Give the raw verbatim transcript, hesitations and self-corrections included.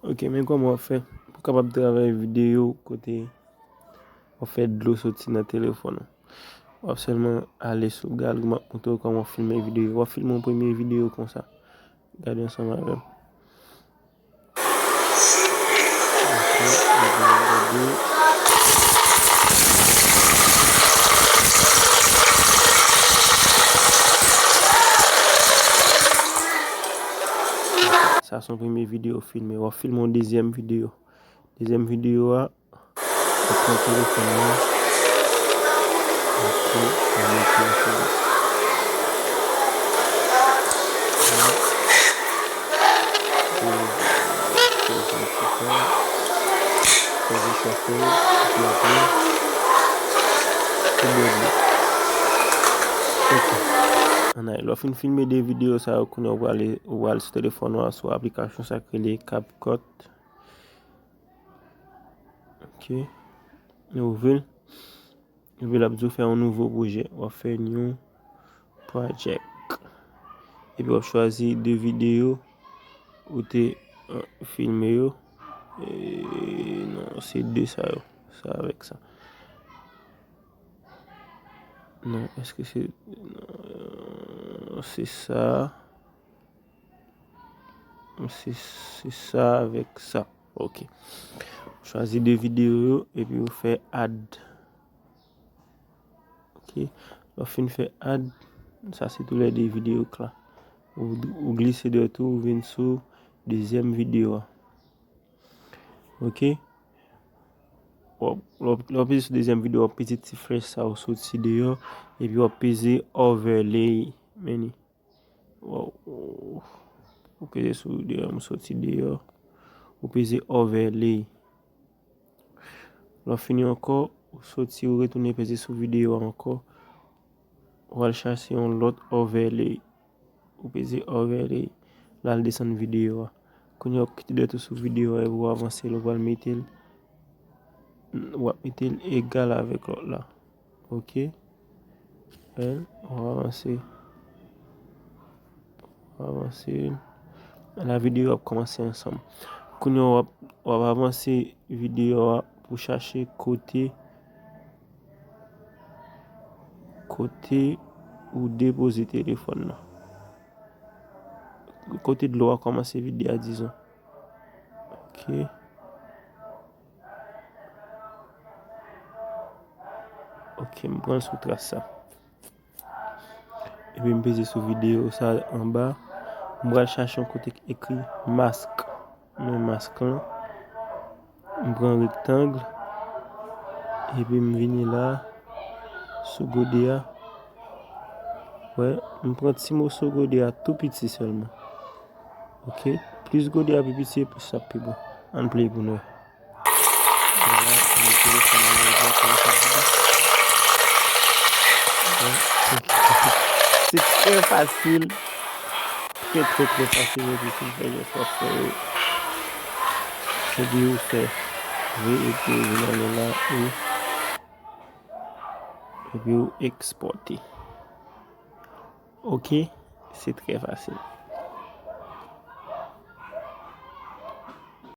Ok, men kòman w ap fè pou w kapab travay videyo kote w ap fè dlo soti nan telefòn ou. W ap sèlman ale sou galri, m ap montre w kòman w filme videyo. W ap filme yon premye videyo konsa. Gade ansanm avè m. Ok, nou pral gade. Sa se yon premye videyo filme. W ap filme yon dezyèm videyo. Dezyèm videyo a, w ap pran telefòn nan. Ok, w ap mete yon sou li. Poze yon ti tan. Poze chofè, epi apre, ou bwè dlo. Ok. Ann ale. Lè w fin filme de videyo sa yo, kounye a ou prale, ou pral sou telefòn ou a, sou aplikasyon sa k rele CapCut. Ok. Ou ouvri l. Epi l ap di w fè yon nouvo pwojè. W ap fè new project. Epi w ap chwazi de videyo ou te, euh, filme yo. E, non, se de sa yo. Sa avèk sa. Non, èske se, non, se sa. Se, se sa avèk sa. Ok. Chwazi de videyo yo epi ou fè add. Ok. Lè w fin fè add, sa se toulède videyo k la. Ou, ou glise dèyè tou, ou vin sou dezyèm videyo a. Ok. W ap, lè w, lè w peze sou dezyèm videyo, w ap peze ti flèch sa ou soti deyò, epi w ap peze overlay. Men li. Waw. Ou peze sou deyò, m soti deyò. Ou peze overlay. Lè w fini ankò, ou soti, ou retounen peze sou videyo a ankò. Ou al chache yon lòt overlay. Ou peze overlay. L al desann videyo a. Kounye a w ap kite dèt ou sou videyo a epi w avanse l, ou pral mete l, w ap mete l egal avèk lòt la. Ok. Bèl, w ap avanse. W ap avanse. La videyo ap kòmanse ansanm. Kounye a w ap, w ap avanse videyo a pou chache kote, kote ou depoze telefòn nan. Kote dlo a kòmanse vide a, dizon. Ok. Ok, m pran l sou tras sa. Epi m peze sou videyo sa anba. M pral chache yon kote k ekri mask. Men mask lan. M pran rektang. Epi m vini la. Sou gode a. Wè, m pran ti moso gode a tou piti sèlman. Ok. Plis gode a pi piti, plis l ap pi bon. Ann play pou n wè. Vwala, nou telefòn nan egzakteman sa ki bon. Se trè fasil. Trè, trè, trè fasil, epi si w fè jès w ap fè yo. Epi ou fè. Wi, epi ou vin ale la, e, epi ou ekspòte. Ok, se trè fasil.